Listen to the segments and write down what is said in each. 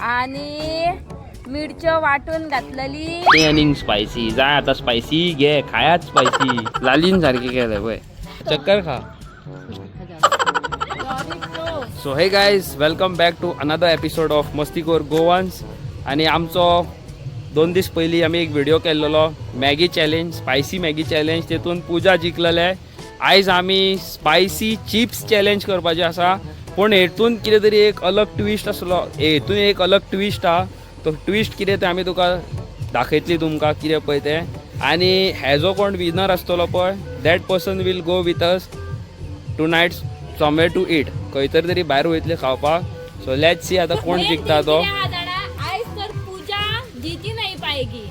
आणि मिरच्यो वाटून घातलेली. आनी स्पायसी जाय आता, स्पायसी घे, खायात स्पायसी. लालीन सारखे केले पळय, चक्कर खा. So hey guys, welcome back to another episode of Mastikor Goans. आनी आमचो 2 दीस पयलीं आमी एक व्हिडिओ केल्लो, Maggi challenge, spicy Maggi challenge. तेतून पुजा जिखलेले. आयज आमी स्पायसी चिप्स चॅलेंज करपाचे आसा, पूण हेतून कितें तरी एक अलग ट्विस्ट आसलो. हेतून एक अलग ट्विस्ट आहा. तो ट्विस्ट कितें तें आमी तुका दाखयतली, तुमकां कितें पळय तें. आनी हेजो कोण विनर आसतलो पळय, that person will go with us tonight somewhere to eat. खंयतर तरी भायर वयतले खावपाक. सो let's see आता कोण जिखता तो. आयज तर पूजा जीती नाही पाएगी.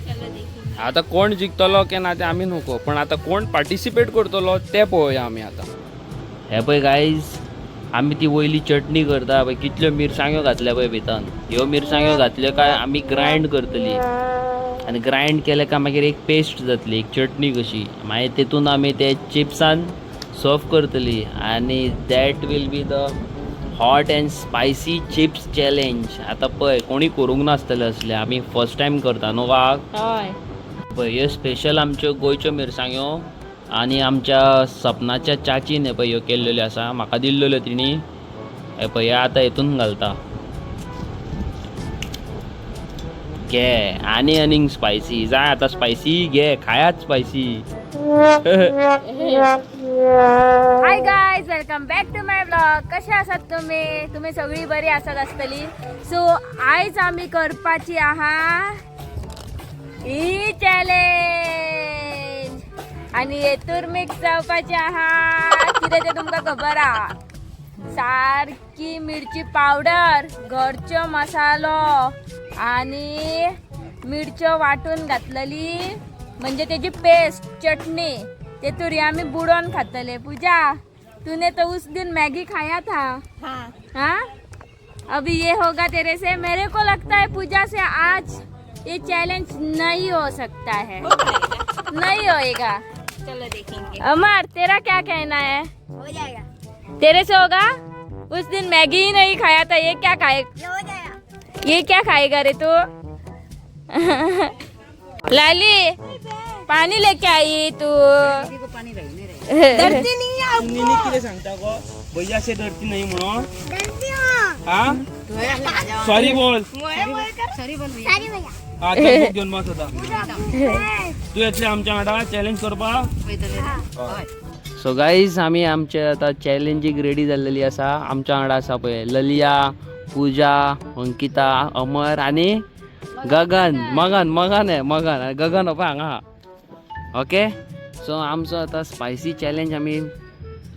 चलो देखेंगे. आता कोण जिखतलो की ना ते आमी नको, पण आता कोण पार्टिसिपेट करतलो ते पळोवया आमी आता. हे पळय गायज, आमी ती वयली चटणी करता पळय, कितल्यो मिरसांग्यो घातल्या पळय भितर. ह्यो मिरसांग्यो घातल्यो काय आमी ग्रायंड करतली, आनी ग्रायंड केले काय मागीर एक पेस्ट जातली, एक चटणी कशी. मागीर तेतून आमी ते चिप्सान सर्व करतली आनी that will be the hot and spicy chips challenge. आतां पळय, कोणी करूंक नासतलें असलें, आमी फर्स्ट टायम करता न्हू वाग. हय. पळय, ह्यो स्पेशल आमच्यो गोंयच्यो मिरसांग्यो आनी आमच्या सपनाच्या चाचीन हे पळय ह्यो केल्लेल्यो आसा, म्हाका दिल्लेल्यो तिणी. हे पळय, हे आतां हितून घालता. घे आनी आनीक स्पायसी जाय आतां, स्पायसी घे, खायात spicy. Hi guys, welcome back to my vlog. कसे आसात तुम्ही? तुम्ही सगळी बरी आसात आसतली. सो आयज आमी करपाची आहा ही चॅलेंज आणि हेतूर मिक्स जावपाची आहा कितें तें तुमकां खबर आहा. सारकी मिरची पावडर, घरचो मसालो आणि मिरच्यो वाटून घातलेली, म्हणजे तेजी पेस्ट चटणी, तेतूर हे आमी बुडोवन खातले. पूजा, तूने तो उस दिन मैगी खाया था. हाँ. हाँ, अभी ये होगा तेरे से. मेरे को लगता है पूजा से आज ये चैलेंज नहीं हो सकता है. नहीं होएगा. चलो देखेंगे. अमर, तेरा क्या कहना है? हो जाएगा. तेरे से होगा? उस दिन मैगी ही नहीं खाया था, ये क्या खाए? ये हो जाएगा. ये क्या खाएगा रे तू? लाली, पानी लेके आई तू? डरती नहीं है. नीनी कितें सांगता गो, भैया से डरती नहीं म्हणून? डरती हूँ. हा, सॉरी बोल. सॉरी भैया. हा, चल बुक घेवन बस आता. तू येतले आमच्या वांगडा चॅलेंज करपाक? सो गाईज, आमी आमचे आतां चॅलेंजीक रेडी जाल्लेली आसा. आमच्या वांगडा आसा पळय ललिया, पूजा, अंकिता, अमर आनी गगन. मगन, मगन हे मगन, गगन हो पळय हांगा आहा. ओके, सो आमचो आतां स्पायसी चॅलेंज आमी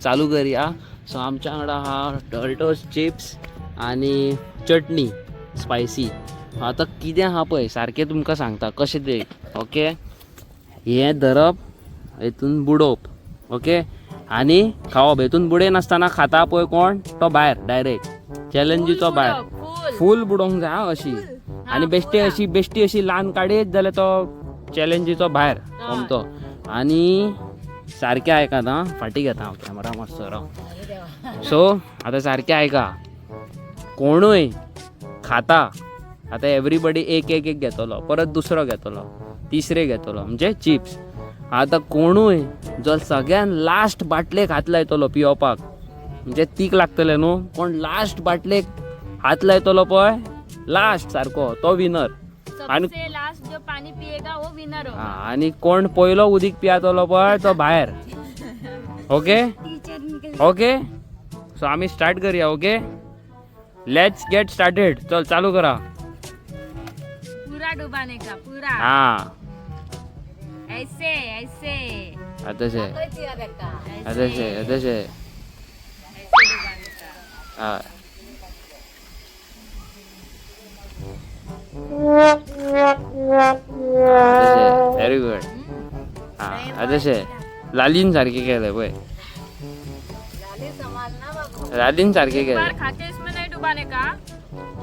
चालू करया. सो आमच्या वांगडा आहा डोरिटोस चिप्स आनी चटणी स्पायसी. आतां कितें आहा पळय, सारकें तुमकां सांगता कशें तें. ओके, हें धरप, हेतून बुडोवप, ओके, आनी खावप. हेतून बुडय नासतना खाता पळय कोण, तो भायर, डायरेक्ट चॅलेंजीचो भायर. फुल. फूल बुडोवंक जाय आं अशी. आनी बेश्टी अशी, बेश्टी अशी ल्हान काडीत जाल्यार तो चॅलेंजीचो भायर सोमतो. आनी सारकें आयकात आं, फाटीं घेता हांव कॅमेरा मातसो, राव. सो आतां सारकें आयका, कोणूय खाता आतां एवरीबडी एक एक एक घेतलो, परत दुसरो घेतलो, तिसरे घेतलो, म्हणजे चिप्स. आतां कोणूय जर सगळ्यान लास्ट बाटलेक हात लायतलो पियोपाक, म्हणजे तीक लागतलें न्हू, कोण लास्ट बाटलेक हात लायतलो पळय लास्ट सारको, तो विनर. आणि सबसे लास्ट जो पानी पिएगा वो विनर होगा. आनी कोण पयलो उदीक पियातलो पळय तो भायर. ओके, ओके, सो आमी स्टार्ट करया. Okay, let's get started. चल चालू करा. पूरा डुबाने का, पूरा. हा. ऐसे ऐसे. तशें तशें तशें. ऐसे डुबाने का. हय. तशें, व्हेरी गुड. हा, तशें लालीन सारकें केलें पळय, लालीन सारकें एक बार केलें. खाते इसमें नहीं डुबाने का.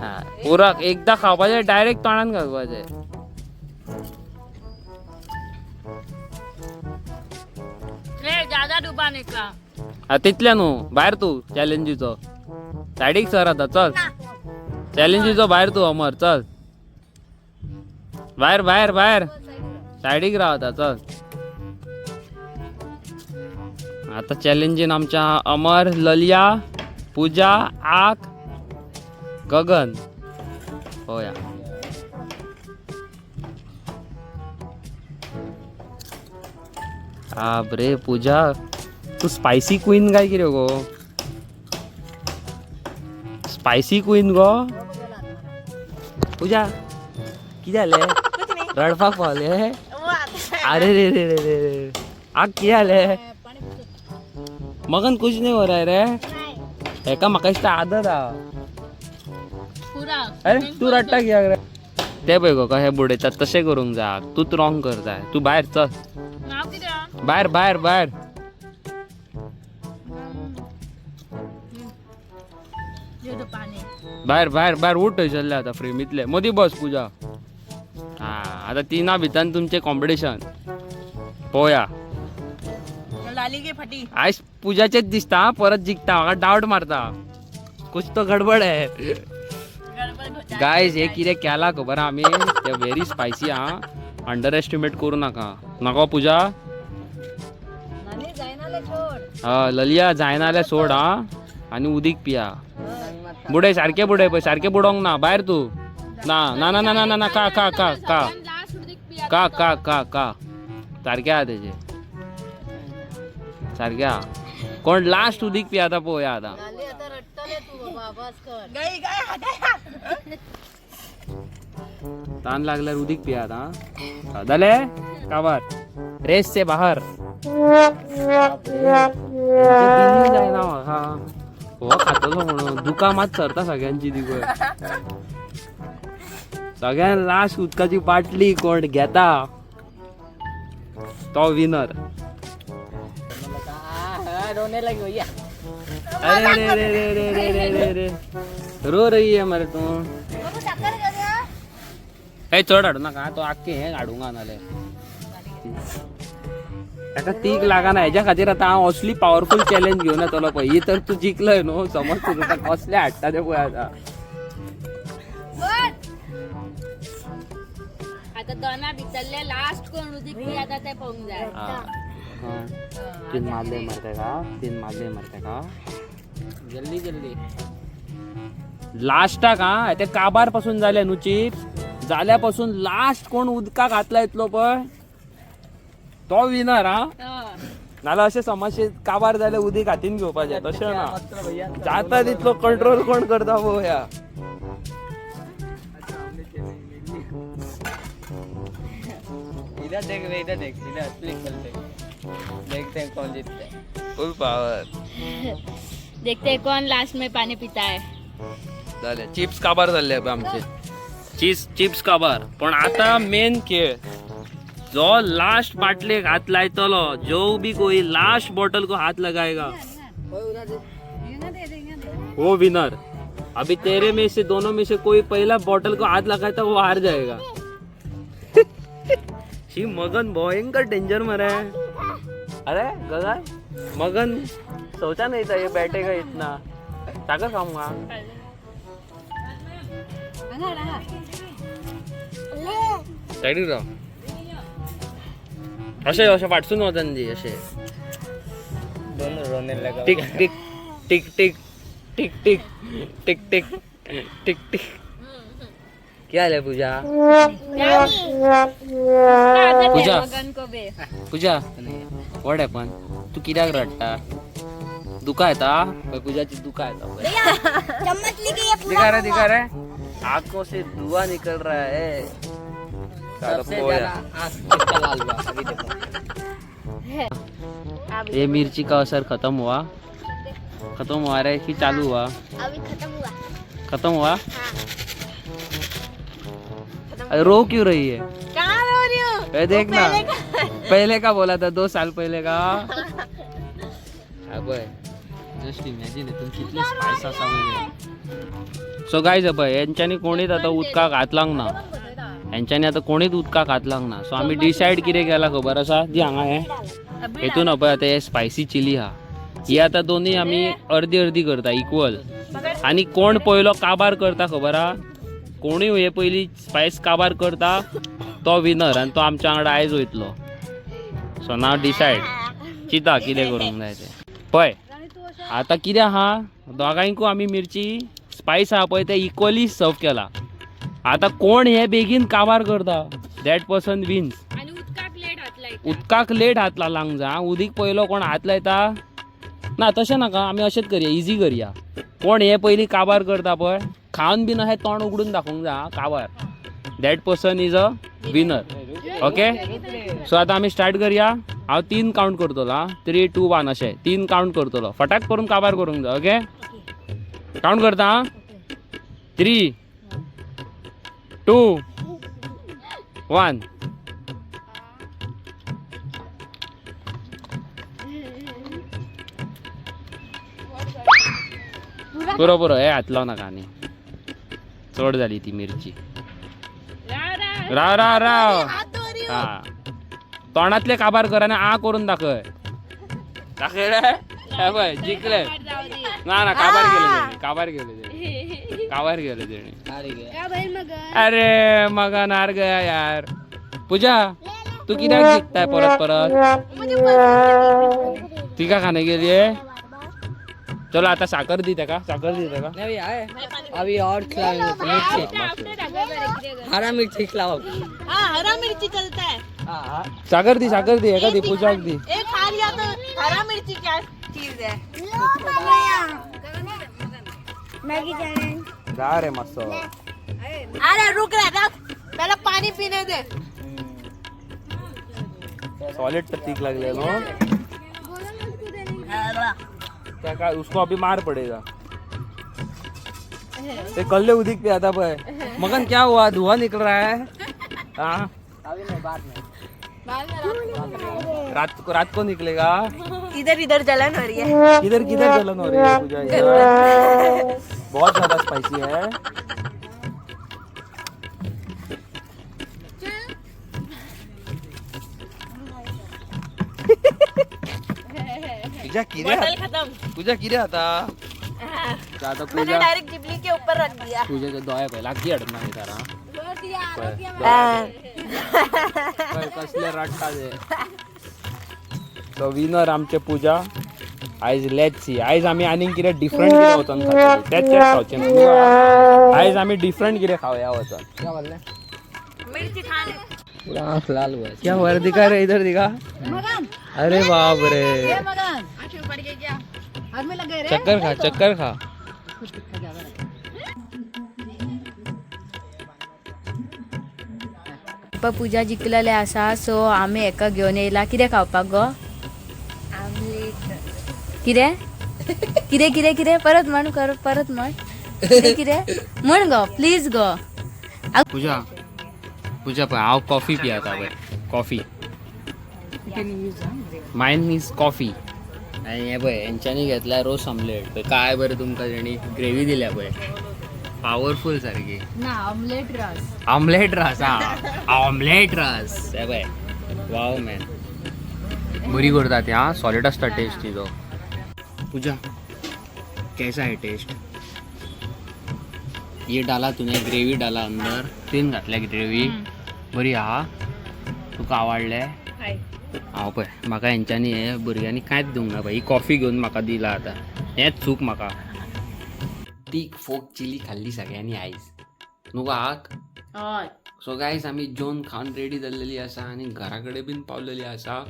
हा, पुरा एकदा खावपाचें, डायरेक्ट तोंडान घालपाचें. ले ज्यादा डुबाने का. हा, तितल्या न्हू, भायर तूं चॅलेंजीचो. सायडीक सर आतां, चल. चॅलेंजीचो भायर तूं अमर, चल भायर भायर भायर, सायडीक राव आतां, चल. आता चॅलेंजीन आमच्या अमर, ललिया, पूजा, आक, गगन. होया. रे पूजा, तू स्पायसी क्वीन काय कितें गो? स्पायसी क्वीन गो पूजा, कितें जालें? रडपाक पावलें? अरे रे रे रे रे रे, आग कितें जालें? मगन कुछ नहीं हो रहा है रे. हेका म्हाका दिसता आदत आहा. पुरा. अरे तू रडटा कित्याक रे? ते पळय गो कशें बुडयतात. तशें करूंक जाय. तूंच रॉंग करताय. तूं भायर चल. नाव कितें? भायर भायर भायर. जेवतो पाणी. भायर भायर भायर. उठ थंयसरले आतां फ्रेमींतले. मदीं बस पूजा. हा, आतां तिना भितर तुमचें कॉम्पिटिशन पळोवया. लाली घे फाटी. आयज पूजाचेच दिसता हा, परत जिखता. म्हाका डावट मारता. कुछ तो गडबड है. गायज, हे कितें केला खबर आहा आमी? ते व्हेरी स्पायसी आहा, अंडर एस्टिमेट करूं नाका. नाका पूजा. हय ललिया, जायना जाल्यार सोड हा आनी उदीक पिया. बुडय सारकें, बुडय पळय सारकें. बुडोंक ना. भायर तूं. ना ना ना ना ना ना ना, का का का का. लास्ट उदीक पिया. का का का का, सारकें आहा तेजें, सारकें आहा. कोण लास्ट उदीक पियाता पळोवया आतां. तान लागल्यार उदीक पियात. हा, जालें काबार. रेस से बाहर. हेंचें जायना म्हाका. हो खातलो म्हणून दुकां मात सरता सगळ्यांची. ती पळय, सगळ्यान लास्ट उदकाची बाटली कोण घेता तो विनर. रोने लगी भैया. अरे रे रे रे रे रे रे रे रे, रो रही है मरे तू. हे चड हाडू नाका, तो आख्खे हें हाडूंक नाले ताका तीक लागना. हेज्या खातीर आतां हांव असली पावरफूल चॅलेंज घेवन येतलो पळय. ही तर तूं जिखलय न्हू, समज तूं तुका कसले हाडटा ते पळय आतां. आता दोना भितरले लास्ट कोण उदीक पियाता ते पळोवंक जाय. हा. तीन मारले मरते का, तीन मारले मरते का. जल्दी जल्दी. लास्टाक हा, ते काबार पासून जाले न्हू चिप्स जाल्या पासून लास्ट कोण उदकाक हात लायतलो पळय तो विनर. हा, नाल्यार अशें समज काबार जाले उदीक हातीन घेवपाचें तशें ना. जाता तितलो कंट्रोल कोण करता पळोवया. इधर देख बे, इधर देख, इधर असली खेलते. देखते हैं कौन जीतता है. फुल पावर. देखते हैं कौन लास्ट में पानी पीता है. जाले चिप्स काबार जाल्ले पळय आमचे. चीज चिप्स काबार, पण आता मेन खेळ, जो लास्ट बाटलेक हात लायतलो, जो भी कोई लास्ट बॉटल को हाथ लगाएगा वो विनर. अभी तेरे में से, दोनों में से कोई पहला बॉटल को हाथ लगाता वो हार जाएगा. She मगन भयंकर डेंजर मरा है. अरे गगन, मगन सोचा नहीं था ये बैठेगा इतना. सागर खाऊंगा. सायडीक राव. अशें अशें फाटसून वचन दी अशें. दोनों रोने लगा. Tick tick tick tick tick tick tick tick tick tick. क्या हाल है पूजा? पूजा. मगन को बे. पूजा, what happen? तू कित्याक रडटा? दुखा येता पळय, पूजाची दुखा येता पळय. चम्मच लेके ये पूरा. दिखा रे, दिखा रे, आंखों से धुआं निकल रहा है. सबसे ज्यादा आंख किसका लाल हुआ अभी देखो. ये मिर्ची का असर खत्म हुआ, खत्म हुआ रे कि चालू हुआ? अभी खत्म हुआ. खत्म हुआ? हाँ. अरे रो क्यों रही है? कहाँ रो रही हो? ए देख ना, पहले का बोला था, 2 साल पहले का. अबे जस्ट इमॅजिन, तुम कितले स्पायस आसा म्हणजे. सो गायज, पळय हेंच्यांनी कोणीच आतां उदकाक हात लावंक ना. हेंच्यांनी आतां कोणीच उदकाक हात लावंक ना. सो आमी डिसायड कितें केलां खबर आसा? दी हांगा हें. हेतून पळय आतां हे स्पायसी चिली आहा. ही आता दोन्ही आमी अर्दी अर्दी करता इक्वल. आणि कोण पयलो काबार करता खबर आहा? कोणूय हे पयली स्पायस काबार करता तो विनर आनी तो आमच्या वांगडा आयज वयतलो. सो नाव डिसायड, चिंता कितें करूंक जाय तें. पळय आतां कितें आहा, दोगांयकूय आमी मिरची स्पायस आहा पळय तें इक्वली सर्व केला. आतां कोण हे बेगीन काबार करता that person wins. आनी उदकाक लेट हात लायता. उदकाक लेट हात लावंक जाय. उदीक पयलो कोण हात लायता ना तशें नाका, आमी अशेंच करया, इजी करया. कोण हे पयलीं काबार करता पळय, खावन बीन अशें तोंड उगडून दाखोवंक जाय. आं, काबार, that person is a winner. Okay, so आतां आमी स्टार्ट करया. हांव 3 कावंट करतलो. आं, 3 2 1 अशें 3 कावंट करतलो. फटाक करून काबार करूंक जाय. ओके, कावंट करता. आं, 3 2 1. पुरो पुरो, हे हात लाव नाका आनी, चड जाली ती मिरची. राव राव. राव राव राव. हा, तोंडातले काबार कर आनी आ करून दाखय. दाखयले हे पळय, जिखले. ना ना, काबार केले तेणी, काबार केले तेणी, काबार केले तेणी. हार गया. अरे मगन हार गया यार. पूजा, तू कित्याक जिखताय परत परत? तिका खाने गेली. चलो आता साखर दी ताका, साखर दी ताका. नहीं आए, अभी और खिलाएंगे मिर्ची. हरा मिर्ची खिलाओ. हाँ, हरा मिर्ची चलता है. हाँ हाँ. साखर दी, साखर दी, एका दी, पूजाक दी. एक खा लिया तो हरा मिर्ची क्या चीज है. Maggi challenge. जा रे मस्त. अरे रुक रहा था, पहले पानी पीने दे. सॉलिड तर तीख लागले नो क्या का, उसको अभी मार पड़ेगा. ते कल्ले उदिक पे आता पय. मगन क्या हुआ, धुआं निकल रहा है? हाँ. अभी नहीं, बाद में. रात को, रात को निकलेगा. इधर इधर जलन हो रही है. किधर किधर जलन हो रही है पूजा? इधर बहुत ज्यादा स्पाइसी है. पूजा किरे, पूजा किरे आता आता मैंने पूजा डायरेक्ट जिबली के ऊपर रख दिया. पूजेचे दोळे पळय लागीं हाडून दाखयता. पळय कसले रडटा ते. सो विनर आमचे पूजा आयज. Let's see, आयज आमी आनीक कितें डिफरंट कितें वचोन खातली. तेच तेच खावचें ना आयज, आमी डिफरंट कितें खावया वचोन. क्या बोल रहे? मिरची खाने. पूरा आँख लाल हुआ है. क्या हुआ रे? दिखा रे, इधर दिखा. अरे बाप रे, चक्कर खा, चक्कर खा. पूजा जिखलेले आसा, सो आमी एका घेवन येयला. कितें खावपाक गो? कितें कितें कितें कितें परत म्हण, कर परत म्हण, कितें कितें म्हण गो, प्लीज गो. पूजा, पूजा पळय, हांव कॉफी पियेता पळय, कॉफी. Mine is coffee. आनी हे पळय, हेंच्यांनी घेतल्या रोस ऑमलेट. पळय काय बरें तुमकां तेणी ग्रेवी दिल्या पळय, पावरफूल सारकी. ना, ऑमलेट रस. ऑमलेट रस. हा, ऑमलेट रस. हे पळय, वाव मॅन, बरी करता ती. हा, सॉलिड आसता टेस्ट तिजो. पूजा, कैसा है टेस्ट? ये डाला तूने, ग्रेवी डाला अंदर, तीन घातल्या ग्रेवी. बरी आहा? तुका आवडले? हांव पळय, म्हाका हेंच्यांनी हे भुरग्यांनी कांयच दिवंक ना पळय. ही कॉफी घेवन म्हाका दिला. आतां हेंच चूक म्हाका. तीख फोक चिली खाल्ली सगळ्यांनी आयज न्हू गो आक? हय. सो गायज, आमी जेवन खावन रेडी जाल्लेली आसा आनी घरा कडेन बीन पावलेली आसा.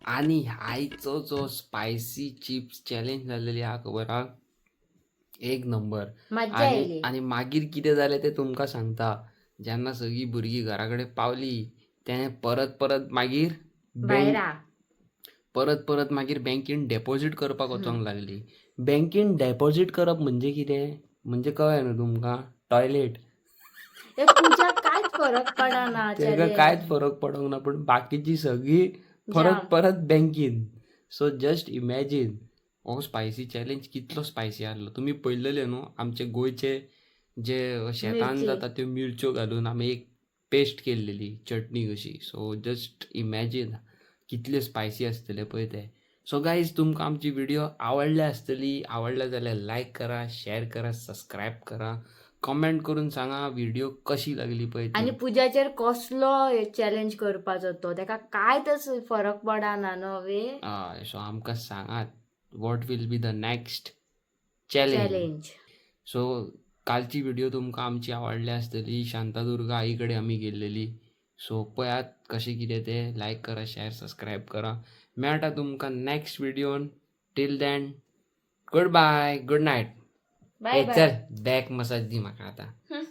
आनी आयचो जो स्पायसी चिप्स चॅलेंज जाल्लेली आहा खबर आहा, एक नंबर. मज्जा आनी येयली. आनी मागीर कितें जालें तें तुमकां सांगता. जेन्ना सगळीं भुरगीं घरा कडेन पावली, तें परत परत मागीर बँक भायरा. परत परत मागीर बँकेन डेपोजीट करपाक वचोंक लागली. बँकेन डेपोजीट करप म्हणजे कितें म्हणजे कळ्ळें न्हू तुमकां? टॉयलेट. हे पूजा, कांयच फरक पडना. तेका कांयच फरक पडोंक ना, पूण बाकीची सगळी परत परत बँकेन. सो जस्ट इमॅजीन, हो स्पायसी चॅलेंज कितलो स्पायसी आहलो. तुमी पळयलेले न्हू, आमचे गोंयचे जे शेतान मिरची. जाता त्यो मिरच्यो घालून आमी एक पेस्ट केल्लेली चटणी कशी. सो जस्ट इमॅजीन कितले स्पायसी आसतले पळय ते. सो गायज, तुमकां आमची व्हिडिओ आवडल्या आसतली. आवडल्या जाल्यार लायक करा, शेअर करा, सबस्क्रायब करा, कमेंट करून सांगा व्हिडिओ कशी लागली पळय ती. आनी पुजाचेर कसलो चॅलेंज करपाचो तो तेका कांयच फरक पडना न्हू वे. हय, सो आमकां सांगात what will be the next challenge. Challenge. So कालची व्हिडिओ तुमकां आमची आवडल्या आसतली. शांतादुर्गा आई कडेन आमी गेल्लेली. सो पळयात कशें कितें तें. लायक करा, शेअर, सबस्क्रायब करा. मेळटा तुमकां नेक्स्ट व्हिडियोन. Till then, good bye, good night. Bye bye. चल, बॅक मसाज दी म्हाका आतां.